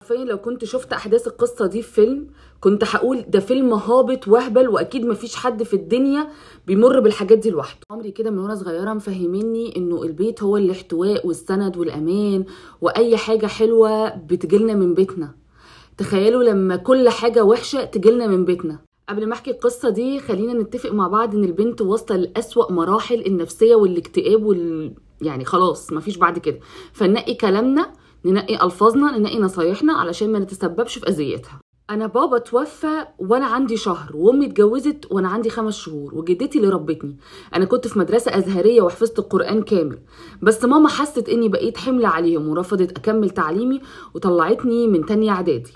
حرفيا لو كنت شفت احداث القصة دي في فيلم كنت هقول ده فيلم هابط وهبل، واكيد مفيش حد في الدنيا بيمر بالحاجات دي لوحده. عمري كده من وانا صغيرة مفهميني انه البيت هو الاحتواء والسند والامان، واي حاجة حلوة بتجيلنا من بيتنا. تخيلوا لما كل حاجة وحشة تجيلنا من بيتنا. قبل ما احكي القصة دي خلينا نتفق مع بعض ان البنت واصله لأسوأ مراحل النفسية والاكتئاب يعني خلاص مفيش بعد كده. فننقي كلامنا، ننقي الفاظنا، ننقي نصايحنا علشان ما نتسببش في اذيتها. انا بابا توفى وانا عندي شهر، وامي اتجوزت وانا عندي 5 شهور، وجدتي اللي ربتني. انا كنت في مدرسه ازهريه وحفظت القران كامل، بس ماما حست اني بقيت حمل عليهم ورفضت اكمل تعليمي وطلعتني من تانية اعدادي،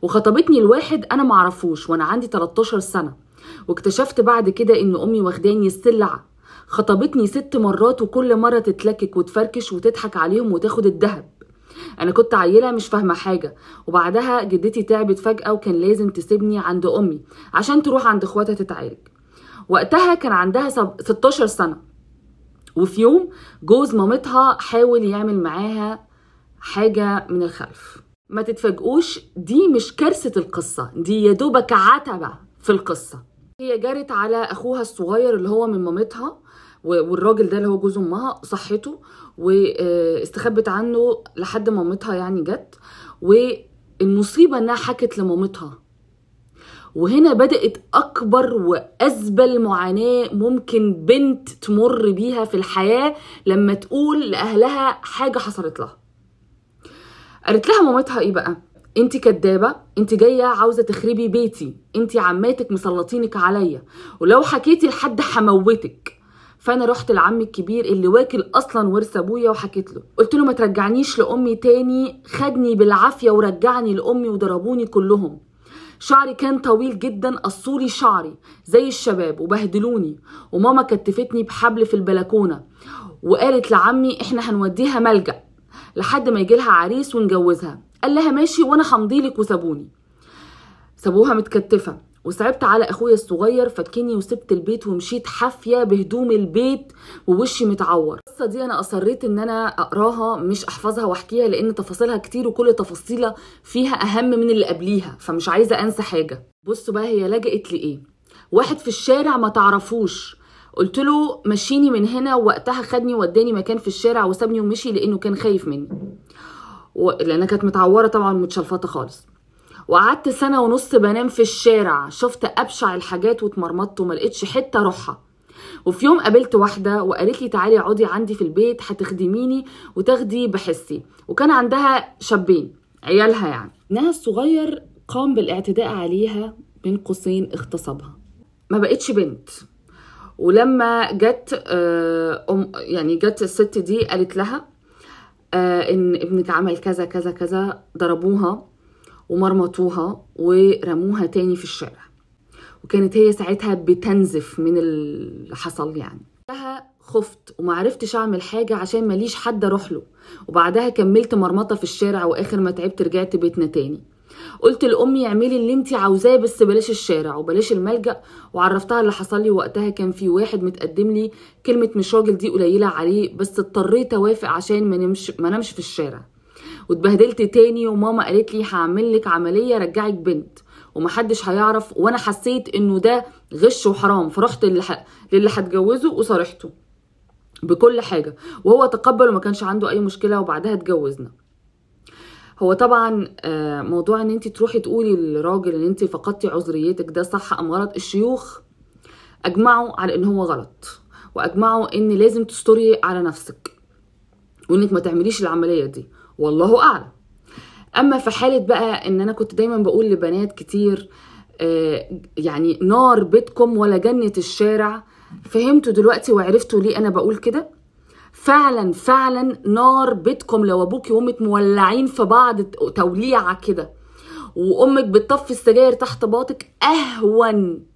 وخطبتني لواحد انا معرفوش وانا عندي 13 سنة. واكتشفت بعد كده ان امي واخداني السلعة. خطبتني 6 مرات، وكل مرة تتلكك وتفركش وتضحك عليهم وتاخد الذهب. انا كنت عيله مش فاهمه حاجة. وبعدها جدتي تعبت فجاة وكان لازم تسيبني عند امي عشان تروح عند اخواتها تتعالج. وقتها كان عندها 16 سنة. وفي يوم جوز مامتها حاول يعمل معاها حاجة من الخلف. ما تتفاجئوش، دي مش كارثة القصة، دي يا دوبك عتبة في القصة. هي جرت على اخوها الصغير اللي هو من مامتها، والراجل ده اللي هو جوز امها صحته، واستخبت عنه لحد مامتها يعني جت. والمصيبة انها حكت لمامتها، وهنا بدات اكبر وازبل معاناة ممكن بنت تمر بيها في الحياة لما تقول لاهلها حاجة حصلت لها. قالت لها مامتها ايه بقى؟ انت كدابه، انت جاية عاوزه تخربي بيتي، انت عماتك مسلطينك عليا، ولو حكيتي لحد هموتك. فانا رحت لعمي الكبير اللي واكل اصلا ورث ابويا وحكيت له، قلت له ما ترجعنيش لامي تاني. خدني بالعافية ورجعني لامي وضربوني كلهم. شعري كان طويل جدا، قصولي شعري زي الشباب وبهدلوني، وماما كتفتني بحبل في البلكونه وقالت لعمي احنا هنوديها ملجأ لحد ما يجيلها عريس ونجوزها. قال لها ماشي وانا همضيلك، وسابوني، سابوها متكتفه. وصعبت على اخويا الصغير، فكني وسبت البيت ومشيت حافية بهدوم البيت ووشي متعور. القصة دي انا اصريت ان انا اقراها مش احفظها واحكيها، لان تفاصيلها كتير وكل تفصيله فيها اهم من اللي قبليها، فمش عايزه انسى حاجة. بصوا بقى هي لجأت لايه. واحد في الشارع ما تعرفوش، قلت له مشيني من هنا، وقتها خدني وداني مكان في الشارع وسابني ومشي لانه كان خايف مني، لانها كانت متعوره طبعا ومتشلفطه خالص. وقعدت 1.5 سنة بنام في الشارع، شفت ابشع الحاجات واتمرمطت وما لقيتش حتة اروحها. وفي يوم قابلت واحدة وقالت لي تعالي اقعدي عندي في البيت هتخدميني وتاخدي بحسي، وكان عندها شابين عيالها يعني. ابنها الصغير قام بالاعتداء عليها، بين قوسين اغتصبها. ما بقتش بنت. ولما جت يعني جت الست دي قالت لها ان ابنك عمل كذا كذا كذا، ضربوها ومرمطوها ورموها تاني في الشارع. وكانت هي ساعتها بتنزف من اللي حصل يعني. خفت ومعرفتش اعمل حاجة عشان ماليش حد اروح له. وبعدها كملت مرمطه في الشارع، واخر ما تعبت رجعت بيتنا تاني. قلت لامي اعملي اللي انت عاوزاه بس بلاش الشارع وبلاش الملجأ، وعرفتها اللي حصل لي. وقتها كان في واحد متقدم لي، كلمة مش راجل دي قليله عليه، بس اضطريت اوافق عشان ما نمش في الشارع. واتبهدلت تاني، وماما قالت لي هعمل لك عملية رجعك بنت ومحدش هيعرف، وانا حسيت انه ده غش وحرام، فرحت للي هتجوزه وصارحته بكل حاجة، وهو تقبل وما كانش عنده اي مشكلة، وبعدها اتجوزنا. هو طبعا موضوع ان انت تروحي تقولي للراجل ان انت فقدتي عذريتك ده صح ام غلط؟ الشيوخ اجمعوا على ان هو غلط، واجمعوا ان لازم تستري على نفسك وانك ما تعمليش العملية دي، والله اعلم. اما في حاله بقى ان انا كنت دايما بقول لبنات كتير يعني نار بيتكم ولا جنة الشارع، فهمتوا دلوقتي وعرفتوا ليه انا بقول كده؟ فعلا فعلا نار بيتكم لو ابوكي وامك مولعين في بعض توليعه كده، وامك بتطفي السجاير تحت باطك، اهون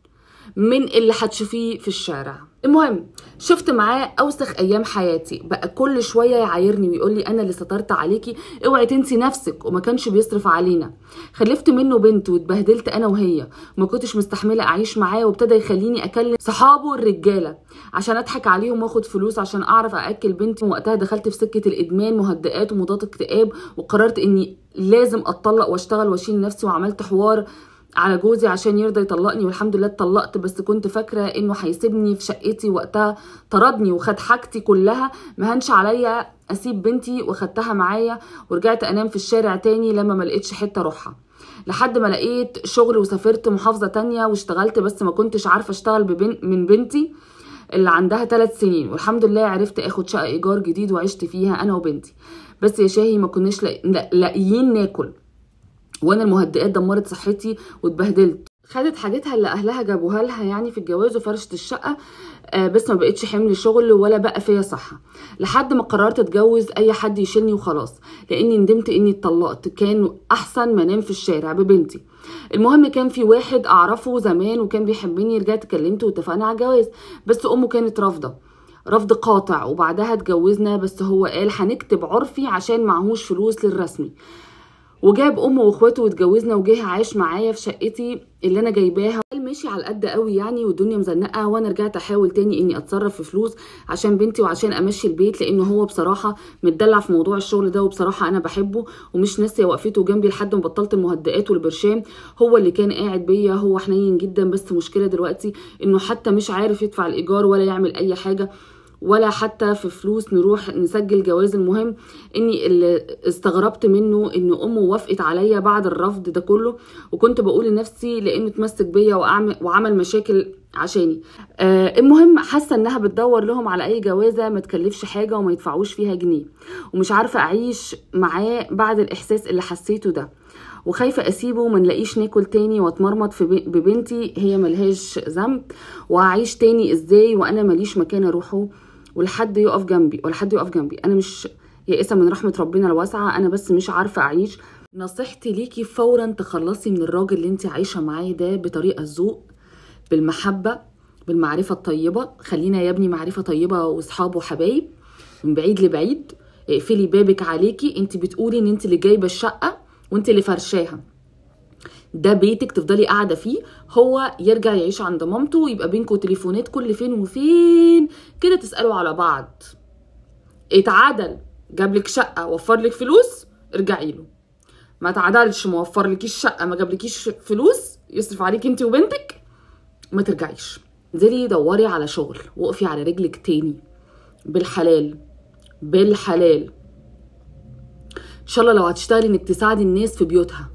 من اللي هتشوفيه في الشارع. المهم شفت معاه اوسخ ايام حياتي، بقى كل شوية يعايرني ويقول لي انا اللي سترت عليكي، اوعي تنسي نفسك، وما كانش بيصرف علينا. خلفت منه بنت واتبهدلت انا وهي، وما كنتش مستحمله اعيش معاه، وابتدى يخليني اكلم صحابه الرجالة عشان اضحك عليهم واخد فلوس عشان اعرف ااكل بنتي. وقتها دخلت في سكة الادمان، مهدئات ومضادات اكتئاب، وقررت اني لازم اتطلق واشتغل واشيل نفسي، وعملت حوار على جوزي عشان يرضى يطلقني، والحمد لله اتطلقت. بس كنت فاكره انه هيسيبني في شقتي، وقتها طردني وخد حاجتي كلها، ما هنش عليا اسيب بنتي، وخدتها معايا ورجعت انام في الشارع تاني لما ما لقيتش حتة اروحها، لحد ما لقيت شغل وسافرت محافظة تانية واشتغلت. بس ما كنتش عارفه اشتغل من بنتي اللي عندها 3 سنين، والحمد لله عرفت اخد شقه ايجار جديد وعشت فيها انا وبنتي. بس يا شاهي ما كناش لاقيين ناكل، وانا المهدئات دمرت صحتي واتبهدلت. خدت حاجتها اللي اهلها جابوها لها يعني في الجواز وفرشت الشقة، بس ما بقتش حمل شغل ولا بقى فيا صحة، لحد ما قررت اتجوز اي حد يشيلني وخلاص، لاني ندمت اني اتطلقت، كان احسن ما انام في الشارع ببنتي. المهم كان في واحد اعرفه زمان وكان بيحبني، رجعت كلمته واتفقنا على الجواز، بس امه كانت رافضه رفض قاطع. وبعدها اتجوزنا، بس هو قال هنكتب عرفي عشان معهوش فلوس للرسمي، وجاب امه واخواته واتجوزنا، وجه عاش معايا في شقتي اللي انا جايباها. ماشي على قد قوي يعني، والدنيا مزنقه، وانا رجعت احاول تاني اني اتصرف في فلوس عشان بنتي وعشان امشي البيت، لانه هو بصراحة متدلع في موضوع الشغل ده، وبصراحة انا بحبه ومش ناسيه وقفته جنبي لحد ما بطلت المهدئات والبرشام. هو اللي كان قاعد بيا، هو حنين جدا، بس مشكلة دلوقتي انه حتى مش عارف يدفع الايجار ولا يعمل اي حاجة، ولا حتى في فلوس نروح نسجل جواز. المهم اني اللي استغربت منه ان امه وافقت عليا بعد الرفض ده كله، وكنت بقول لنفسي لانه اتمسك بيا وعمل مشاكل عشاني. المهم حاسه انها بتدور لهم على اي جوازه ما تكلفش حاجة وما يدفعوش فيها جنيه، ومش عارفه اعيش معاه بعد الاحساس اللي حسيته ده، وخايفة اسيبه وما نلاقيش ناكل تاني واتمرمط في ببنتي، هي ملهاش ذنب، وهعيش تاني ازاي وانا ماليش مكان اروحه ولحد يقف جنبي، ولا حد يقف جنبي. انا مش يائسه من رحمه ربنا الواسعة، انا بس مش عارفه اعيش. نصيحتي ليكي فورا تخلصي من الراجل اللي انت عايشه معاه ده بطريقة ذوق، بالمحبة، بالمعرفة الطيبة. خلينا يا ابني معرفة طيبة واصحاب وحبايب من بعيد لبعيد. اقفلي بابك عليكي، انت بتقولي ان انت اللي جايبه الشقة وانت اللي فرشاها، ده بيتك تفضلي قاعدة فيه، هو يرجع يعيش عند مامته، ويبقى بينكم تليفونات كل فين وفين كده تسالوا على بعض. اتعدل، جابلك شقه، وفر لك فلوس، ارجعي له. ما اتعدلش، ما وفرلكيش شقه، ما جابلكيش فلوس يصرف عليك انت وبنتك، ما ترجعيش. انزلي دوري على شغل، وقفي على رجلك تاني بالحلال، بالحلال. ان شاء الله لو هتشتغلي انك تساعدي الناس في بيوتها،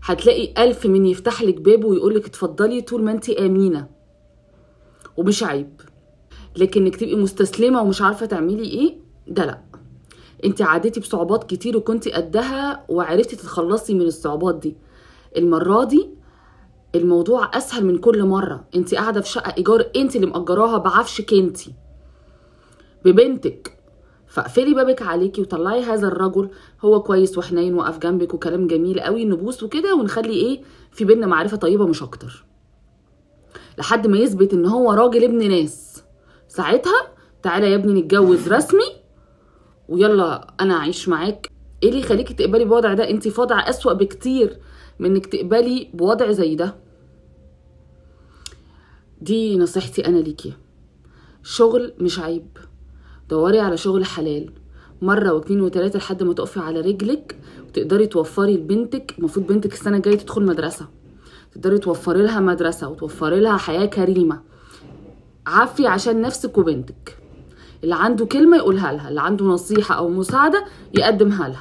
هتلاقي 1000 من يفتح لك بابه ويقول لك اتفضلي طول ما انت امينه، ومش عيب. لكن انك تبقي مستسلمه ومش عارفه تعملي ايه، ده لا. انت عديتي بصعوبات كتير وكنتي قدها وعرفتي تتخلصي من الصعوبات دي. المرة دي الموضوع اسهل من كل مرة. انت قاعدة في شقه ايجار، انت اللي مأجراها بعفشك انت ببنتك، فاقفلي بابك عليكي وطلعي هذا الرجل. هو كويس وحنين وقف جنبك وكلام جميل قوي، نبوس وكده، ونخلي ايه في بينا معرفة طيبة مش اكتر، لحد ما يثبت ان هو راجل ابن ناس. ساعتها تعالى يا ابني نتجوز رسمي، ويلا انا اعيش معاك. ايه اللي يخليكي تقبلي بوضع ده؟ انت في وضع اسوأ بكتير من انك تقبلي بوضع زي ده. دي نصيحتي انا ليكي. شغل مش عيب، دوري على شغل حلال مرة واثنين وثلاثة لحد ما تقفي على رجلك وتقدري توفري لبنتك. المفروض بنتك السنة الجاية تدخل مدرسة، تقدري توفري لها مدرسة وتوفري لها حياة كريمة. عافية عشان نفسك وبنتك. اللي عنده كلمة يقولها لها، اللي عنده نصيحة أو مساعدة يقدمها لها.